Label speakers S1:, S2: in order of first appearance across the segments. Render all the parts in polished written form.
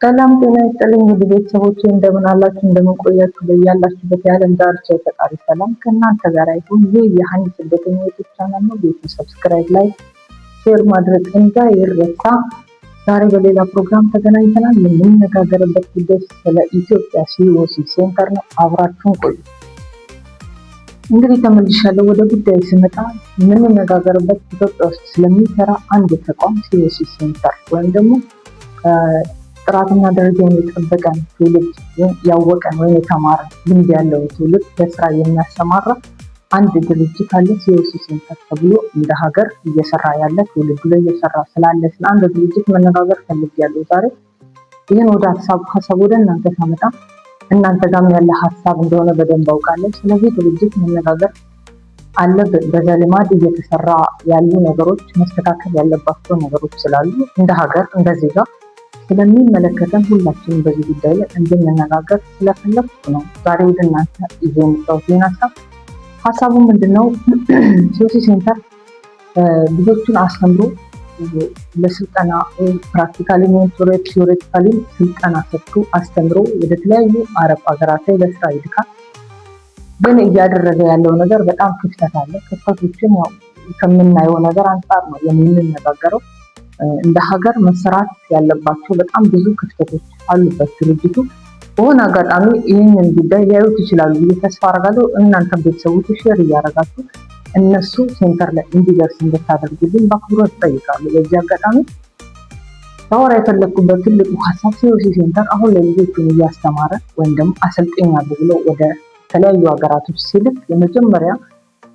S1: ሰላም ጤና ይስጥልኝ ውድ ቤተሰቦቼ፣ እንደምን አላችሁ? እንደምን ቆያችሁ? በያላችሁበት የዓለም ዳርቻ የፈጣሪ ሰላም ከእናንተ ጋር ይሁን። ይህ የሀኒ ስደተኛ YouTube channel ነው። ቤቱን subscribe፣ like፣ share ማድረግ እንዳይረሳ። ዛሬ በሌላ ፕሮግራም ተገናኝተናል። የምንነጋገርበት ጉዳይ ስለ ኢትዮጵያ COC Center ነው። አብራችሁን ቆዩ። እንግዲህ ተመልሻለሁ። ወደ ጉዳዩ ስመጣ የምንነጋገርበት ኢትዮጵያ ውስጥ ስለሚሰራ አንድ ተቋም COC Center ወይም ደግሞ ጥራትና ደረጃውን የጠበቀን ትውልድ፣ ያወቀን ወይም የተማረ፣ ልምድ ያለውን ትውልድ ለስራ የሚያሰማራ አንድ ድርጅት አለ። COC Center ተብሎ እንደ ሀገር እየሰራ ያለ፣ ትውልዱ ላይ እየሰራ ስላለ ስለ አንድ ድርጅት መነጋገር ፈልጌያለሁ ዛሬ። ይህን ወደ ሀሳብ ሀሳብ ወደ እናንተ ሳመጣ እናንተ ጋርም ያለ ሀሳብ እንደሆነ በደንብ አውቃለሁ። ስለዚህ ድርጅት መነጋገር አለብን። በዘልማድ እየተሰራ ያሉ ነገሮች፣ መስተካከል ያለባቸው ነገሮች ስላሉ፣ እንደ ሀገር እንደ ዜጋ ስለሚመለከተን ሁላችንም በዚህ ጉዳይ ላይ እንድንነጋገር ስለፈለግኩ ነው ዛሬ ወደ እናንተ ይዤ የመጣሁት ይህን ሀሳብ። ሀሳቡ ምንድን ነው? COC Center ልጆቹን አስተምሮ ለስልጠና practically፣ theoretically ስልጠና ሰጥቶ፣ አስተምሮ ወደ ተለያዩ አረብ ሀገራት ላይ ለስራ ይልካል። ግን እያደረገ ያለው ነገር በጣም ክፍተት አለ። ክፍተቶችን ያው ከምናየው ነገር አንጻር ነው የምንነጋገረው። እንደ ሀገር መሰራት ያለባቸው በጣም ብዙ ክፍተቶች አሉበት ድርጅቱ። በሆነ አጋጣሚ ይህንን ጉዳይ ሊያዩት ይችላሉ ብዬ ተስፋ አደርጋለሁ። እናንተም ቤተሰቦች share እያደረጋችሁ እነሱ center ላይ እንዲደርስ እንድታደርጉልኝ በአክብሮት እጠይቃለሁ። በዚህ አጋጣሚ ባወራ የፈለግኩበት ትልቁ ሀሳብ COC Center አሁን ለልጆቹን እያስተማረ ወይም ደግሞ አሰልጥኛለሁ ብሎ ወደ ተለያዩ ሀገራቶች ሲልክ የመጀመሪያ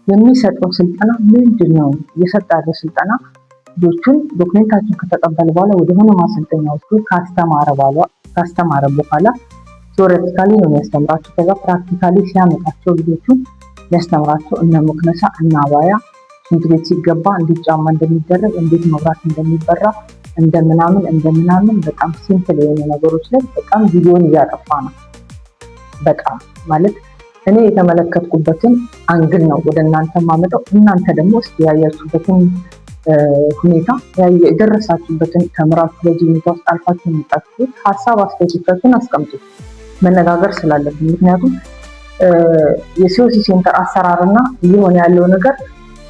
S1: የሚሰጠው ስልጠና ምንድን ነው? እየሰጠ ያለው ስልጠና ልጆቹን document ኣቸውን ከተቀበለ በኋላ ወደሆነ ማሰልጠኛ ወስዶ ካስተማረ በኋላ theoretically ነው የሚያስተምራቸው። ከዛ practically ሲያመጣቸው ልጆቹን የሚያስተምራቸው እነ ሙክነሳ እነ አባያ፣ ሽንት ቤት ሲገባ እንዴት ጫማ እንደሚደረግ፣ እንዴት መብራት እንደሚበራ፣ እንደምናምን እንደምናምን በጣም simple የሆኑ ነገሮች ላይ በጣም ጊዜውን እያጠፋ ነው። በጣም ማለት እኔ የተመለከትኩበትን angle ነው ወደ እናንተ ማመጣው። እናንተ ደግሞ እስኪ ያያችሁበትን ሁኔታ፣ የደረሳችሁበትን፣ ተምራችሁ በዚህ ሁኔታ ውስጥ አልፋችሁ የመጣችሁት ሀሳብ አስተያየቶቻችሁን አስቀምጡ። መነጋገር ስላለብን፣ ምክንያቱም የ COC Center አሰራርና እየሆነ ያለው ነገር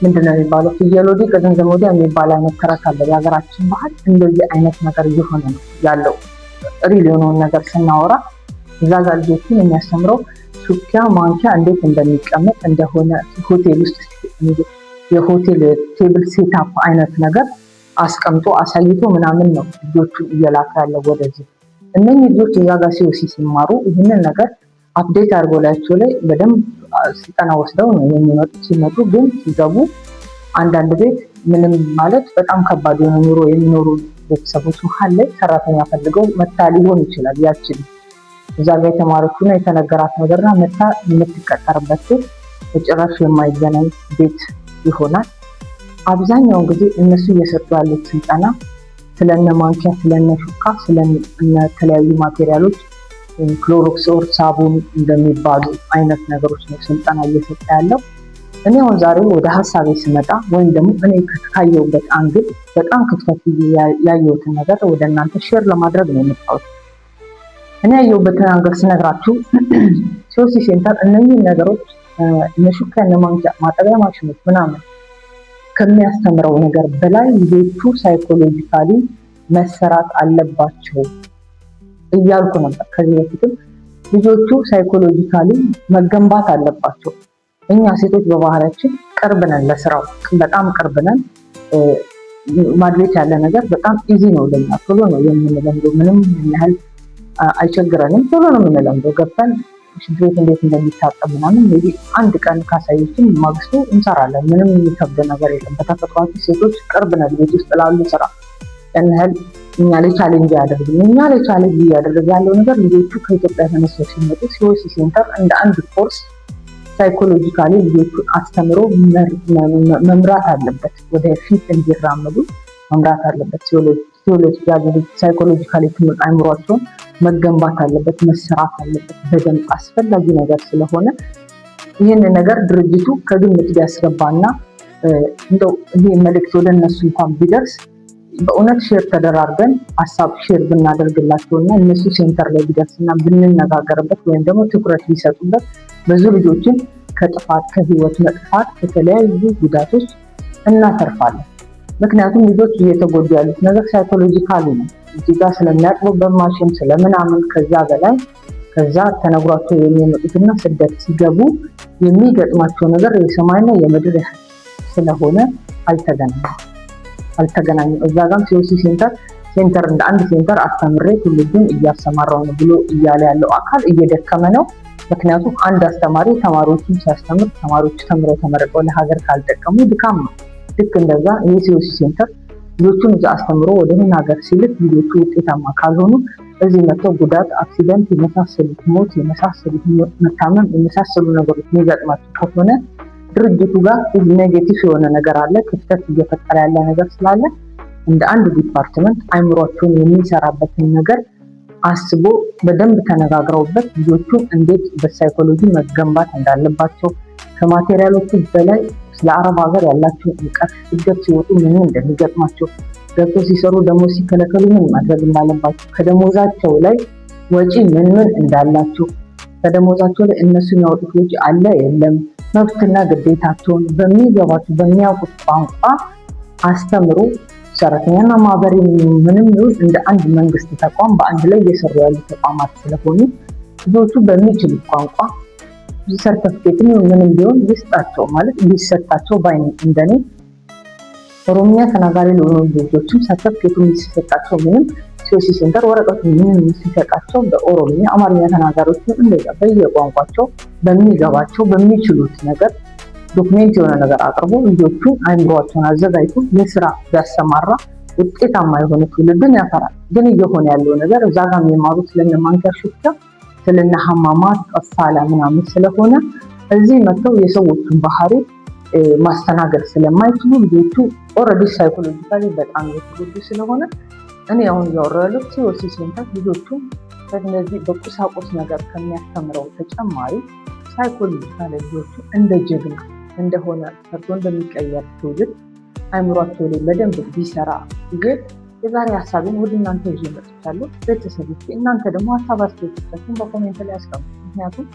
S1: ምንድን ነው የሚባለው፣ ፍየል ወዲህ ከዝምዝም ወዲያ የሚባል አይነት ተረት አለ የሀገራችን ባህል። እንደዚህ አይነት ነገር እየሆነ ነው ያለው። Real የሆነውን ነገር ስናወራ እዛ ጋር ልጆችን የሚያስተምረው ሹኪያ ማንኪያ እንዴት እንደሚቀመጥ፣ እንደሆነ ሆቴል ውስጥ የሆቴል table setup አይነት ነገር አስቀምጦ አሳይቶ ምናምን ነው ልጆቹን እየላከ ያለው ወደዚህ። እነኚህ ልጆች እዛ ጋር COC ሲማሩ ይህንን ነገር update አድርጎ ላያቸው ላይ በደንብ ስልጠና ወስደው ነው የሚመጡት። ሲመጡ ግን ሲገቡ አንዳንድ ቤት ምንም ማለት በጣም ከባድ የሆነ ኑሮ የሚኖሩ ቤተሰቦች መሀል ላይ ሰራተኛ ፈልገው መታ ሊሆን ይችላል። ያችን እዛ ጋር የተማረችውና የተነገራት ነገርና መታ የምትቀጠርበት ቤት በጭራሽ የማይገናኝ ቤት ይሆናል። አብዛኛውን ጊዜ እነሱ እየሰጡ ያሉት ስልጠና ስለነ ማንኪያ፣ ስለነ ሹካ፣ ስለነ ተለያዩ material ኦች፣ Clorox or ሳቡን እንደሚባሉ አይነት ነገሮች ነው ስልጠና እየሰጠ ያለው። እኔ አሁን ዛሬ ወደ ሀሳቤ ስመጣ ወይም ደግሞ እኔ ካየሁበት angle በጣም ክፍተት ያየሁትን ነገር ወደ እናንተ share ለማድረግ ነው የመጣሁት። እኔ ያየሁበትን angle ስነግራችሁ COC Center እነኚህን ነገሮች፣ እነ ሹካ፣ እነ ማንኪያ፣ ማጠቢያ ማሽኖች ምናምን ከሚያስተምረው ነገር በላይ ልጆቹ psychologically መሰራት አለባቸው እያልኩ ነበር። ከዚህ በፊትም ልጆቹ psychologically መገንባት አለባቸው። እኛ ሴቶች በባህላችን ቅርብ ነን፣ ለስራው በጣም ቅርብ ነን። ማድቤት ያለ ነገር በጣም easy ነው ለኛ፣ ቶሎ ነው የምንለምደው። ምንም ያህል አይቸግረንም፣ ቶሎ ነው የምንለምደው። ገብተን ሽንት ቤት እንዴት እንደሚታጠብ ምናምን maybe አንድ ቀን ካሳየችን ማግስቱ እንሰራለን። ምንም የሚከብድ ነገር የለም። በተፈጥሯችን ሴቶች ቅርብ ነን ቤት ውስጥ ላሉ ስራ፣ ያን ያህል እኛ ላይ challenge አያደርግም። እኛ ላይ challenge እያደረገ ያለው ነገር ልጆቹ ከኢትዮጵያ ተነስተው ሲመጡ COC Center እንደ አንድ course psychologically ልጆቹን አስተምሮ መምራት አለበት። ወደፊት እንዲራመዱ መምራት አለበት። Psychologically አይምሯቸውን መገንባት አለበት፣ መሰራት አለበት። በደንብ አስፈላጊ ነገር ስለሆነ ይህን ነገር ድርጅቱ ከግምት ቢያስገባና እንደው ይሄ መልእክት ወደ እነሱ እንኳን ቢደርስ በእውነት share ተደራርገን ሀሳብ share ብናደርግላቸው እና እነሱ center ላይ ቢደርስና ብንነጋገርበት ወይም ደግሞ ትኩረት ቢሰጡበት ብዙ ልጆችን ከጥፋት፣ ከህይወት መጥፋት፣ ከተለያዩ ጉዳቶች እናተርፋለን። ምክንያቱም ልጆች እየተጎዱ ያሉት ነገር psychologically ነው። እዚህ ጋር ስለሚያጥቡበት ማሽን ስለምናምን ከዛ በላይ ከዛ ተነግሯቸው የሚመጡትና ስደት ሲገቡ የሚገጥማቸው ነገር የሰማይና የምድር ያህል ስለሆነ አልተገናኙም። እዛ ጋም COC center እንደ አንድ center አስተምሬ ትውልዱን እያሰማራው ነው ብሎ እያለ ያለው አካል እየደከመ ነው። ምክንያቱም አንድ አስተማሪ ተማሪዎችን ሲያስተምር ተማሪዎች ተምረው ተመርቀው ለሀገር ካልጠቀሙ ድካም ነው። ልክ እንደዛ የ COC center ልጆቹን እዛ አስተምሮ ወደ ሆነ ሀገር ሲልክ ልጆቹ ውጤታማ ካልሆኑ እዚህ መጥተው ጉዳት፣ accident የመሳሰሉት፣ ሞት የመሳሰሉት፣ መታመም የመሳሰሉ ነገሮች የሚገጥማቸው ከሆነ ድርጅቱ ጋር negative የሆነ ነገር አለ፣ ክፍተት እየፈጠረ ያለ ነገር ስላለ እንደ አንድ department አይምሯቸውን የሚሰራበትን ነገር አስቦ በደንብ ተነጋግረውበት ልጆቹን እንዴት በ psychology መገንባት እንዳለባቸው፣ ከ material ኦቹ በላይ ስለ አረብ ሀገር ያላቸው እውቀት፣ ስደት ሲወጡ ምን እንደሚገጥማቸው፣ ገብቶ ሲሰሩ ደሞዝ ሲከለከሉ ምን ማድረግ እንዳለባቸው፣ ከደሞዛቸው ላይ ወጪ ምን ምን እንዳላቸው፣ ከደሞዛቸው ላይ እነሱ የሚያወጡት ወጪ አለ የለም፣ መብትና ግዴታቸውን በሚገባቸው በሚያውቁት ቋንቋ አስተምሮ ሰራተኛና ማህበር ምንም ይሁን እንደ አንድ መንግስት ተቋም በአንድ ላይ እየሰሩ ያሉ ተቋማት ስለሆኑ ልጆቹ በሚችሉት ቋንቋ ሰርተፍኬትም ምንም ቢሆን ይስጣቸው፣ ማለት ሊሰጣቸው ባይ እንደኔ ኦሮምኛ ተናጋሪ ለሆኑ ልጆችም ሰርተፍኬቱ ሲሰጣቸው ምንም COC center ወረቀቱ ምንም ሲሰጣቸው በኦሮምኛ፣ አማርኛ ተናጋሪዎችም እንደዛ በየቋንቋቸው በሚገባቸው በሚችሉት ነገር document የሆነ ነገር አቅርቦ ልጆቹ አይምሯቸውን አዘጋጅቶ ለስራ ቢያሰማራ ውጤታማ የሆነ ትውልድን ያፈራል። ግን እየሆነ ያለው ነገር እዛ ጋር የሚማሩት ስለነ ማንኪያ ሹካ፣ ስለነ ሀማማት ቀሳላ ምናምን ስለሆነ እዚህ መጥተው የሰዎቹን ባህሪ ማስተናገድ ስለማይችሉ ልጆቹ already psychologically በጣም የተጎዱ ስለሆነ እኔ አሁን እያወራሁ ያለሁት COC center ልጆቹ በእነዚህ በቁሳቁስ ነገር ከሚያስተምረው ተጨማሪ psychologically ልጆቹ እንደ ጀግና እንደሆነ ሰርቶ እንደሚቀየር ትውልድ አይምሯቸው ላይ በደንብ ቢሰራ ብዬ የዛሬ ሀሳቤን ወደ እናንተ ይዤ መጥቻለሁ። ቤተሰቦች እናንተ ደግሞ ሀሳብ አስተያየቶቻችሁን በ comment ላይ አስቀምጡ። ምክንያቱም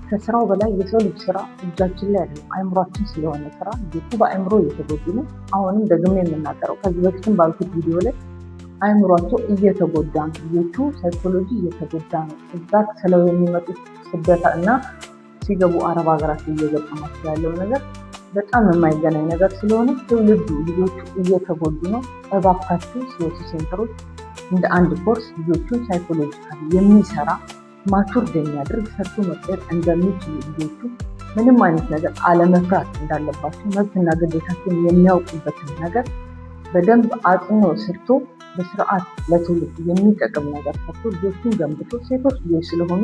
S1: ከስራው በላይ የሰው ልጅ ስራ እጃችን ላይ አይደለም፣ አይምሯችን ስለሆነ ስራ ልጆቹ በአይምሮ እየተጎዱ ነው። አሁንም ደግሜ የምናገረው ከዚህ በፊትም ባልኩት ቪዲዮ ላይ አይምሯቸው እየተጎዳ ነው። ልጆቹ ሳይኮሎጂ እየተጎዳ ነው። እዛ ስለው የሚመጡት ስደት እና ሲገቡ አረብ ሀገራት እየገጠማቸው ያለው ነገር በጣም የማይገናኝ ነገር ስለሆነ ትውልዱ ልጆቹ እየተጎዱ ነው። እባካችሁ COC center ኦች እንደ አንድ ኮርስ ልጆቹን psychologically የሚሰራ፣ matured የሚያደርግ፣ ሰርቶ መቀየር እንደሚችሉ፣ ልጆቹ ምንም አይነት ነገር አለመፍራት እንዳለባቸው፣ መብትና ግዴታቸውን የሚያውቁበትን ነገር በደንብ አጽንኦ ሰርቶ በስርዓት ለትውልድ የሚጠቅም ነገር ሰርቶ ልጆቹን ገንብቶ፣ ሴቶች ልጆች ስለሆኑ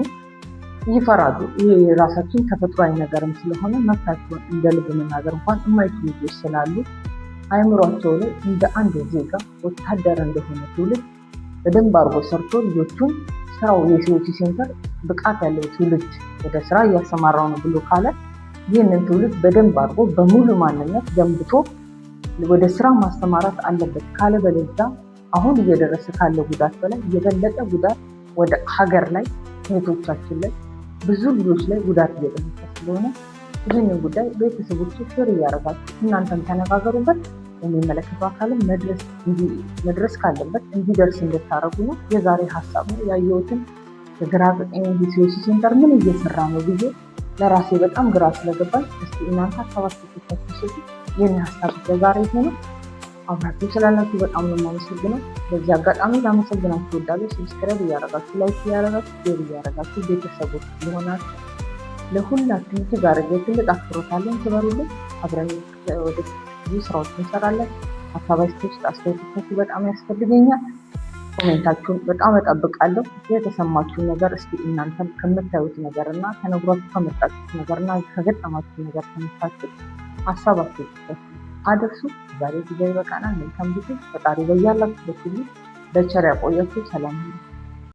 S1: ይፈራሉ። ይሄ የራሳችን ተፈጥሯዊ ነገርም ስለሆነ መብታቸውን እንደ ልብ መናገር እንኳን የማይችሉ ልጆች ስላሉ አይምሯቸው ላይ እንደ አንድ ዜጋ ወታደር እንደሆነ ትውልድ በደንብ አድርጎ ሰርቶ ልጆቹን ስራው የ COC center ብቃት ያለው ትውልድ ወደ ስራ እያሰማራው ነው ብሎ ካለ ይህንን ትውልድ በደንብ አድርጎ በሙሉ ማንነት ገንብቶ ወደ ስራ ማሰማራት አለበት። ካለበለዚያ አሁን እየደረሰ ካለው ጉዳት በላይ የበለጠ ጉዳት ወደ ሀገር ላይ፣ እህቶቻችን ላይ፣ ብዙ ልጆች ላይ ጉዳት እየደረሰ ስለሆነ ይህንን ጉዳይ ቤተሰቦች share እያደረጋችሁ እናንተም ተነጋገሩበት። የሚመለከተው አካልም መድረስ ካለበት እንዲደርስ እንድታደርጉ ነው የዛሬ ሀሳብ ነው። ያየሁትን በግራ በቀኝ COC center ምን እየሰራ ነው ብዬ ለራሴ በጣም ግራ ስለገባኝ እስኪ እናንተ ሀሳብ አስተያየቶቻችሁን ስጡ። የኔ ሀሳብ ለዛሬ ሆኖ አብራችሁ ስላላችሁ በጣም ነው የማመሰግነው። በዚህ አጋጣሚ ላመሰግናችሁ እወዳለሁ። Subscribe እያደረጋችሁ፣ like እያደረጋችሁ፣ share እያደረጋችሁ ቤተሰቦች ሊሆናችሁ ለሁላችሁ እጅግ አድርጌ ትልቅ አክብሮት አለኝ። ክበሩልኝ። አብረን ወደፊት ብዙ ስራዎች እንሰራለን። ሀሳብ አስተያየቶቻችሁ በጣም ያስፈልገኛል። Comment ኣችሁን በጣም እጠብቃለሁ። የተሰማችሁን ነገር እስኪ እናንተም ከምታዩት ነገር እና ተነግሯችሁ ከመጣችሁት ነገር እና ከገጠማችሁ ነገር ተነሳችሁ ሀሳብ አስተያየቶቻችሁ አድርሱ። ዛሬ ጊዜ ይበቃናል። መልካም ጊዜ። ፈጣሪ በያላችሁበት ሁሉ በቸር ያቆያችሁ። ሰላም ሁኑ።